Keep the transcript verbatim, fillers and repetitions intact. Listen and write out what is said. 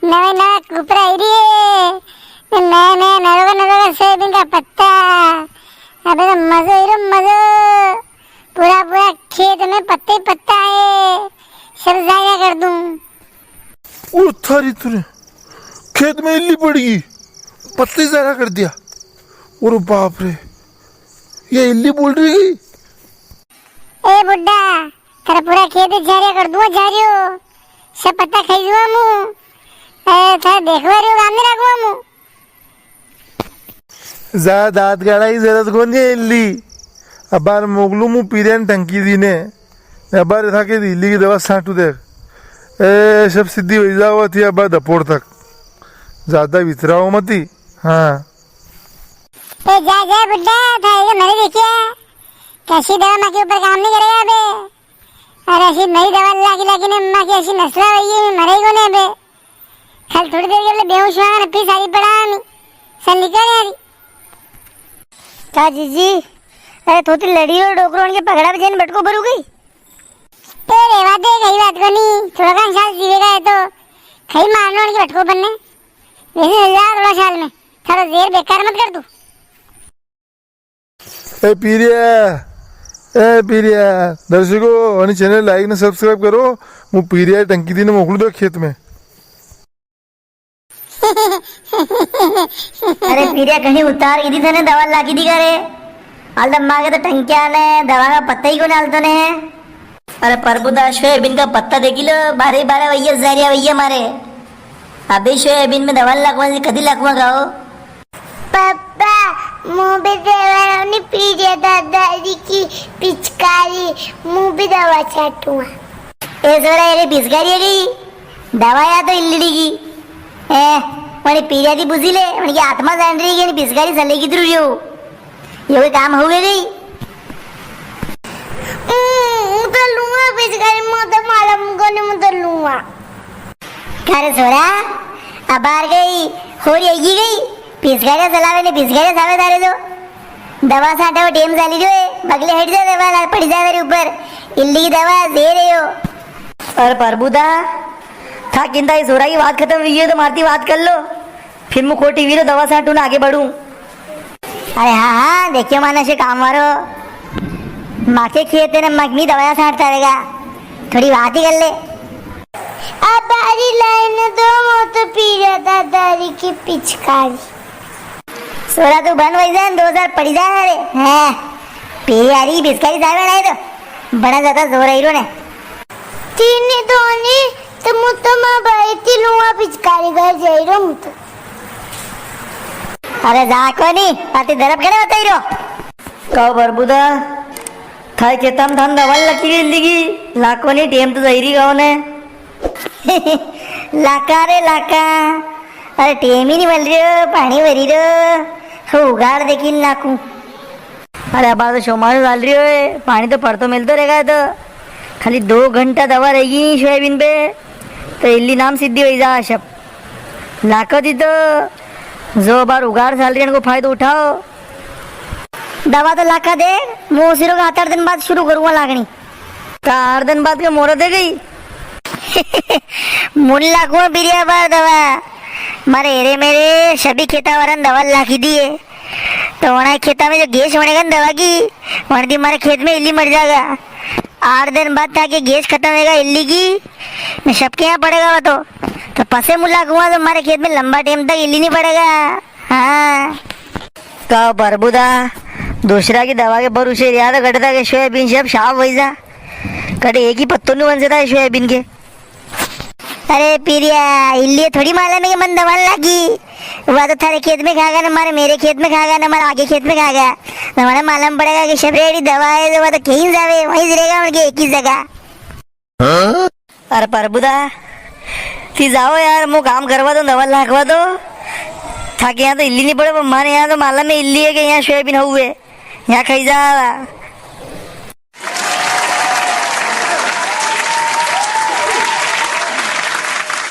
नवा नवा कुपरा आई री है, नया नया नरोगा नरोगा सोयाबीन का पत्ता। अबे तो मजो ही रो मजो, पूरा पूरा खेत में पत्ते ही पत्ता है, सब जाया कर दूं। ओ थारी तुरे, खेत में इल्ली पड़ गई, पत्ते ही जाया कर दिया। अरे बाप रे, ये इल्ली बोल रही है। ए बुड्ढा, थारा पूरा खेत झारिया कर दूंगा, झारियो। सब पत्ता खाई जुआ मु। ए, थारा देखवा रियो काम नहीं रखवा मु। जा दांत गाड़ा की जरूरत कोनी है इल्ली। अबार मोकलू मु पीरिया ने टंकी दी ने। अबार था के इल्ली की दवा सांटू देख। ए, सब सीधी वही जाओ थी अबार दपोर तक। ज्यादा वितराओ मती। हाँ। ए, जा, जा बुड्ढा, था ये मरे देखिया। कैसी दवा माँ के ऊपर काम नहीं करेगा बे। अरे ऐसी नई दवा लागी लागी ने माँ की ऐसी नसला हुई है, मरे ही कोने बे। कल थोड़ी देर के लिए बेहोश हुआ ना, फिर सारी पड़ा नहीं। सन निकल यारी। का जीजी, अरे थोड़ी लड़ी और डोकरो उनके पगड़ा पे जन बटको भरू गई। ए रेवा दे, कई बात कोनी, थोड़ा कम साल जीवेगा है तो कई मारनो उनके बटको बनने। वैसे चल जा थोड़ा साल में, थारा जेर बेकार मत कर तू। ए पीरिया, ए पीरिया, दर्शकों, अणी channel like ने subscribe करो। मु पीरिया टंकी दी ने मोकलू दो खेत में। अरे पीरिया, घणी उतार की दी थने, दवा लागी दी करे। हाल तो माँ के तो टंकिया ने दवा का पत्ता ही कोनी हाल तो ने। अरे प्रभुदा, सोयाबीन का पत्ता देखी लो, बारे बारे वैया जारिया वैया मारे। अबे सोयाबीन में दवा लगवा से कदी लगवा गाओ? पापा, मु भी देवा नी पीरिया दादाजी की पिचकारी, मु भी दवा छाटूंगा। ए सोरा, ये पिचकारी है गई, दवा या तो इल्लड़ी की। ए, वणी पीरिया दी बुझी ले, वणी की आत्मा जान री है कि पिचकारी सले की द्रू यो। यो कोई काम हुए गई? हम्म, मु तो लूंगा पिचकारी, मु तो मालूम कोनी, मु तो लूंगा। का रे सोरा, अबार गई, होरी आई गई, पिचकारी सलावे ने पिचकारी सावे तारे जो। दवा साटे वो टेम चाली जो है, बगले हट जा दवा ला-, पड़ी जा मेरे ऊपर। इल्ली की दवा दे रहे हो। अरे प्रभुदा, था किंता इस सोरा की बात खत्म हुई है तो मारती बात कर लो। फिर मु खोटी वीरो दवा सांटू ने आगे बढ़ूं। अरे हाँ, हाँ, देखियो मानस काम वारो। माके खेत है ना, मक मी दवाया सांटता रहेगा। थोड़ी बात ही कर ले। अब बारी लाइन दो, मु तो पीरिया दादाजी की पिचकारी। सोरा तू बंद वही जा, दो हजार पड़ी जा रे। हैं, पीरिया री पिचकारी सावे ना तो बड़ा ज्यादा जोर आई रो ने। तीन ही दो नी, तो मु तो मां भाई ती लूंगा पिचकारी घर जाई रो मु तो। अरे जा कोनी, आती दरब कड़े बताई रो। काओ प्रभुदा, थाई खेतम थान दवा लकी गई लिगी, लाको नी टेम तो जाई री गाओ ने। लाका रे लाका, अरे टेम ही नी मिल रियो, पाणी भरी रो, हो उगाड़ देखी लाकू। अरे अबार तो चौमासो चाल रियो है, पाणी तो पड़तो मिलतो रहेगा। तो खाली दो घंटा दवा रहेगी सोयाबीन पे, तो इल्ली नाम सिद्धि हो जा सब। लाखो जी तो जो अबार उगाड़ चाल रही है, इनको फायदो उठाओ। दवा तो लाखा दे, मु सिरो का आठ आठ दिन बाद शुरू करूंगा लागणी। का आठ दिन बाद के मोरा दे गई? मुल्ला को बिरिया बार दवा। मारे हेरे मेरे सभी खेता वारन दवा लाखी दी है। तो वणा खेता में जो गैस बनेगा ना दवा की, वण दी मारे खेत में इल्ली मर जाएगा। आठ दिन बाद ताकि गैस खत्म होगा इल्ली की, मैं सबके यहाँ पड़ेगा वो तो। तो पसे मुल्ला कुआं तो मारे खेत में लंबा टाइम तक इल्ली नहीं पड़ेगा। हाँ। का प्रभुदा, दूसरा की दवा के भरोसे रिया तो कटता के सोयाबीन से अब साफ वही जा। कटे एक ही पत्तो नी बन सकता है सोयाबीन के। अरे पीरिया, इल्ली थोड़ी मालूम है कि मन दवा लागी। वा तो थारे खेत में खागा ना, मारे मेरे खेत में खागा ना, मारे आगे खेत में खागा। तो हमारे मालूम पड़ेगा कि शबरेड़ी दवा है, तो वा तो कहीं जावे, वहीं रहेगा उनके एक ही जगह। अरे प्रभुदा, ती जाओ यार, मु काम करवा दो, दवा लाखवा दो। थाके यहाँ तो इल्ली नी पड़े, पर मारे यहाँ तो मालूम है इल्ली है कि यहाँ सोयाबीन हुए, यहाँ खाई जा।